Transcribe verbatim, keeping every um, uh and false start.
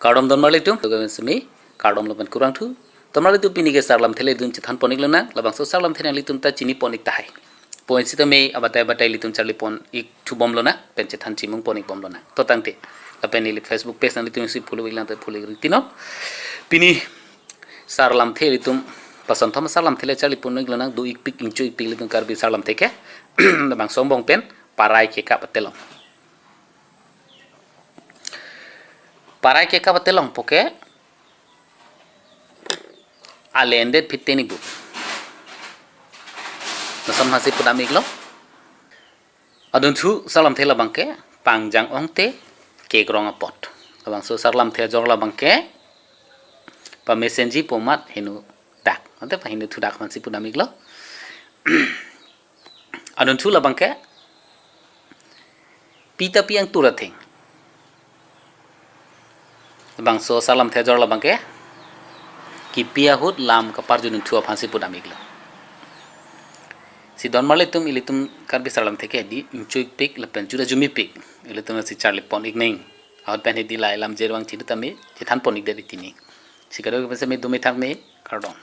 Kardom donmarlitum, dogaven semi, kardom lapen kurvangthu. Donmarlitum pini ke sar lamthe le dun chethan pon-ik lonang, labangso sar lamthe nanglitum ta chini pon-ik tahai. Point sitame abatai abatai ilitum charli pon-ik thu bom lonang, pen chethan chimung pon-ik bom lonang. To tangte, lapen ili Facebook page nanglitum si follow-ik lang te follow-ik ri tinon. Pini sar lamthe ilitum, pason thom sar lamthe le charli pon-ik lonang, do-ikpik ingcho-ikpik ilitum Karbi sar lamthe ke, labangso angbong pen, parai kekap atelong. Parai kekap atelong puke, ale endet phit teni bu. Lason aphansi pudam-iklo. Adunthu sar lamthe labang ke, pangjang ongte kekrong apot. Labangso sar lamthe ajor labang ke, pamesenji pu amat heno dak. Ante paheno thudak aphansi pudam-iklo. Adunthu labang ke, pi ta pi angtur atheng. Labangso sar lamthe ajor labang ke, kipi ahut lam kaparju dunthu aphansi pudam-iklo. Si donmarlitum ilitum Karbi sar lamthe ke di ingcho-ikpik lapen chura jumipik. Ilitum si charli pon-ik neng. Ahut pen hedi lai lam jer vang chini tame, chethan pon-ik det tini. Si kado ke pen semi dumi thak me, kardom.